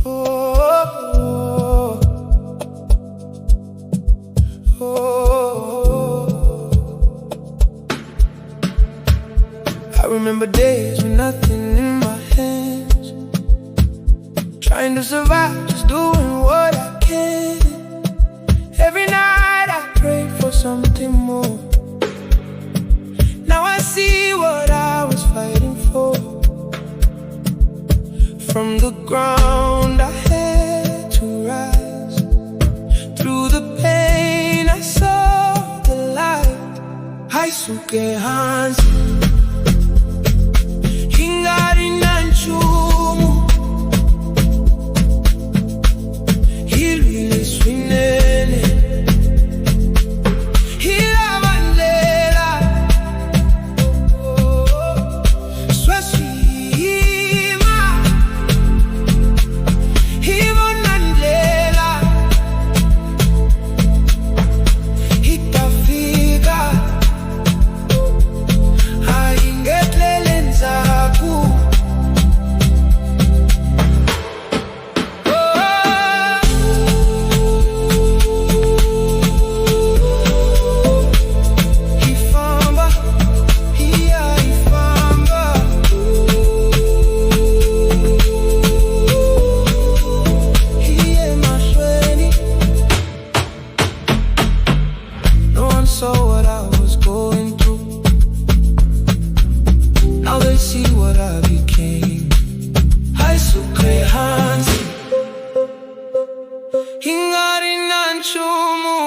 Oh, oh, oh. I remember days with nothing in my hands, trying to survive, just doing what I can. Every night I prayed for something more. Now I see what I was fighting for. From the ground I had to rise. Through the pain I saw the light. Hi suke hansi, hi nga ri na nchumu, hi lwile swinene, hi lava ndlela. Sweswi hi yima, hi vona ndlela, hi ta fika, a hi nge tlheli endzhaku. Oh. Hi famba, hi ya hi famba. Hi ya emahlweni. No one saw what I was going through. Now they see what I became. Hi suke hansi, hi nga ri na nchumu.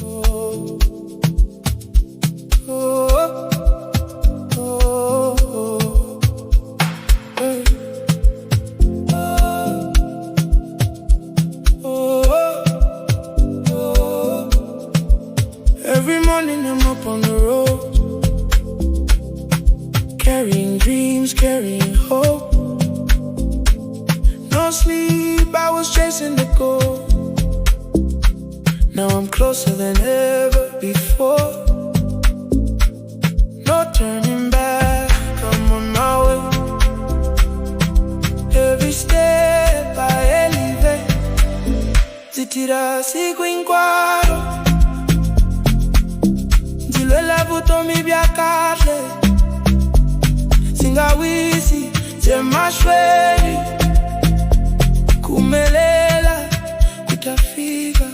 Oh, oh, oh, oh, hey. Oh, oh, oh. Every morning I'm up on the road, carrying dreams, carrying hope. No sleep, I was chasing the goal. Now I'm closer than ever before. No turning back, I'm on my way. Every step I elevate. Ndzi tirha siku hinkwaro, ndzi lwela vutomi bya kahle, ndzi nga wisi, ndzi emahlweni, ku humelela ku ta fika.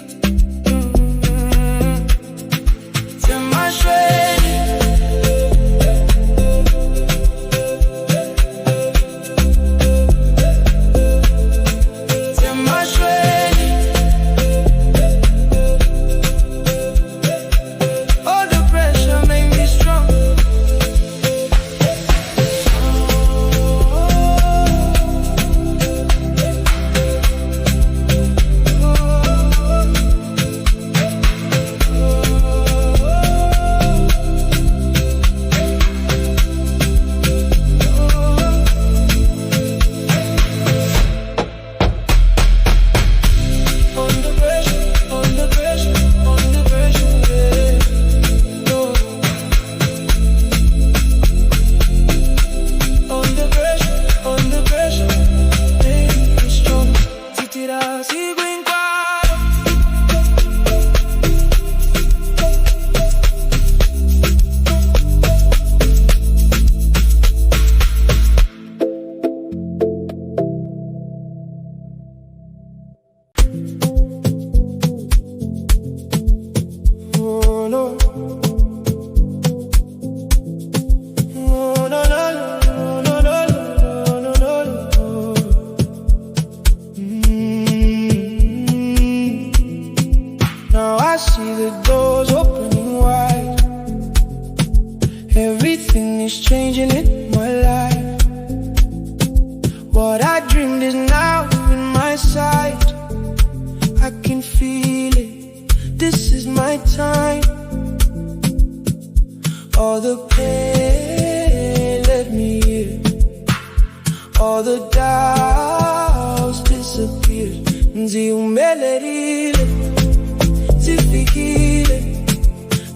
Ndzi emahlweni. Ndzi emahlweni. All the pressure made me strong. Under pressure, under pressure, under pressure, yeah. No. Under pressure, under pressure, made me strong. Ndzi tirha siku hinkwaro. Oh, no. Oh, no, no, no, no, no, no, no, no. Now I see the doors opening wide. Everything is changing in my life. What I dreamed is now in my sight. I can feel it. This is my time. All the pain led me here. All the doubts disappeared. Ndzi humelerile, ndzi fikile.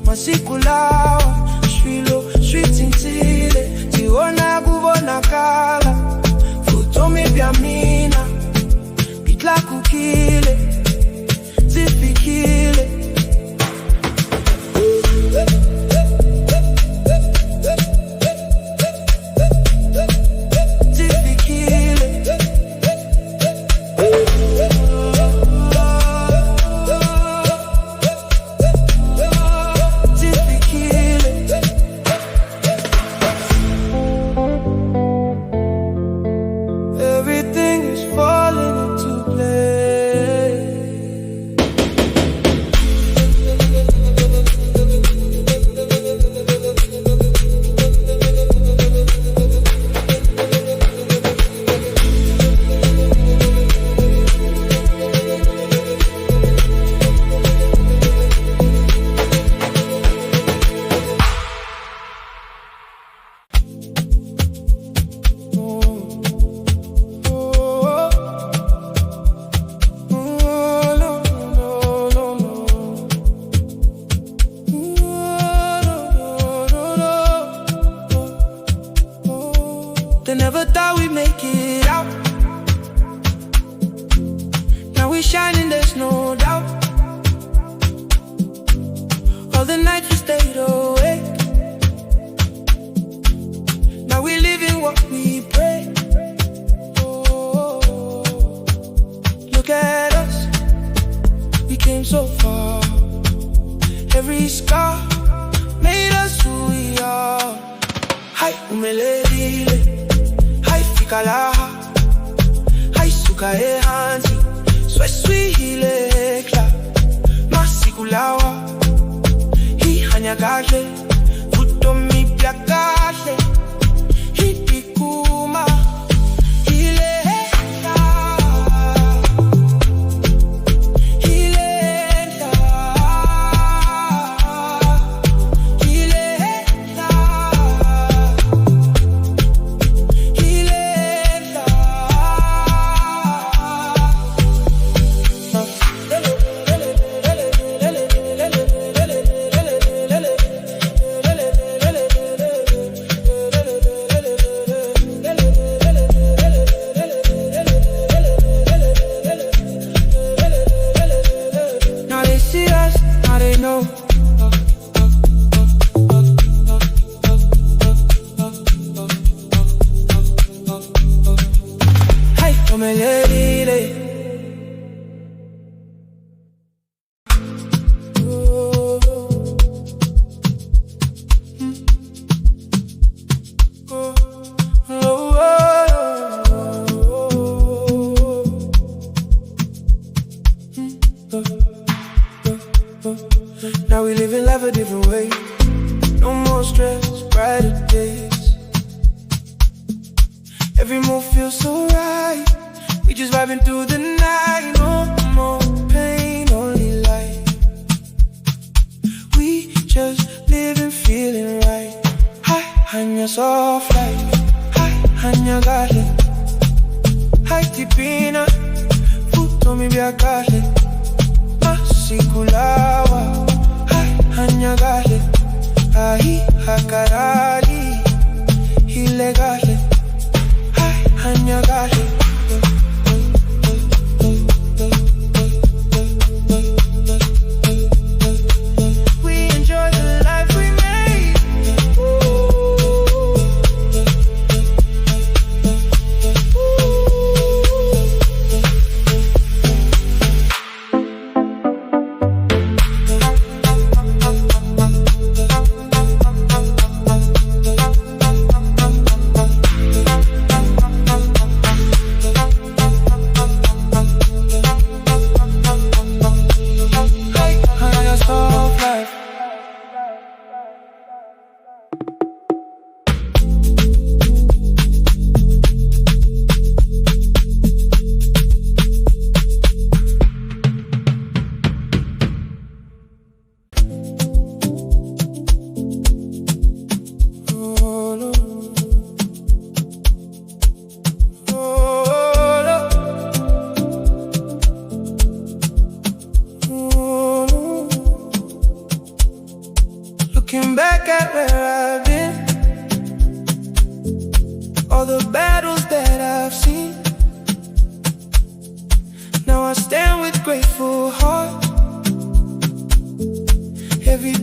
Masiku lawa swilo swi cincile, ndzi vona ku vonakala. Vutomi bya mina byi tlakukile, ndzi fikile. Ndzi fikile. Ndzi fikile. Everything is falling into place. Oh, oh, no, no, no, no. No, no, no, no. They never thought we'd make it out. Now we shining, there's no doubt. All the nights we stayed awake. Now we living what we pray. Oh, look at us, we came so far. Every scar made us who we are. Hi humelerile, hi fika laha, hi suka ehansi, sweswi hi le henhla. Masiku lawa hi hanya kahle, vutomi bya kahle, hi tikuma hi le henhla, hi le henhla, hi le henhla, hi le henhla. Now they see us, now they know. Hi humelerile. Oh, oh, oh, oh. Now we living life a different way. No more stress, brighter days. Every move feels so right. We just vibing through the night. No more pain, only light. We just living, feeling right. Hi hanya soft life. Hi hanya kahle. Hi tiphina, vutomi bya kahle. Masiku lawa, hi hanya kahle. Ahi hakarali, hi le kahle. Hi hanya kahle. We enjoy the life we made. Ooh. Ooh.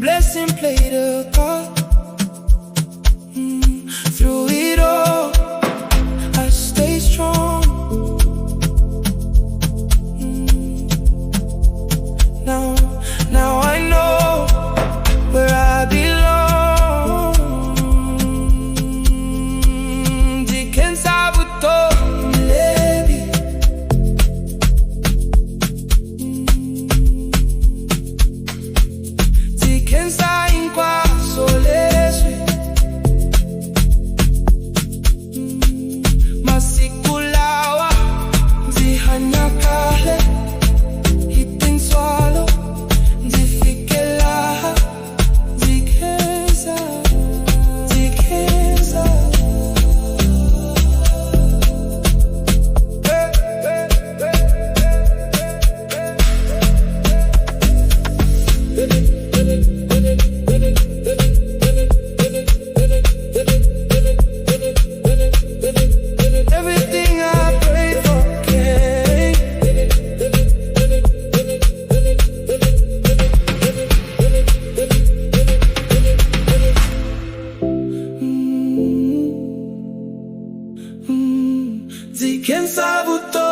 Blessing played a part. Through it all, I stay strong. Now I know where I belong. Ndzi khensa vutomi lebyi. Ndzi khensa hinkwaswo leswi. Masiku lawa ndzi hanya kahle hi tintswalo ndzi fike laha. Ndzi khensa, ndzi khensa. Everything I prayed for came. Ndzi khensa vutomi.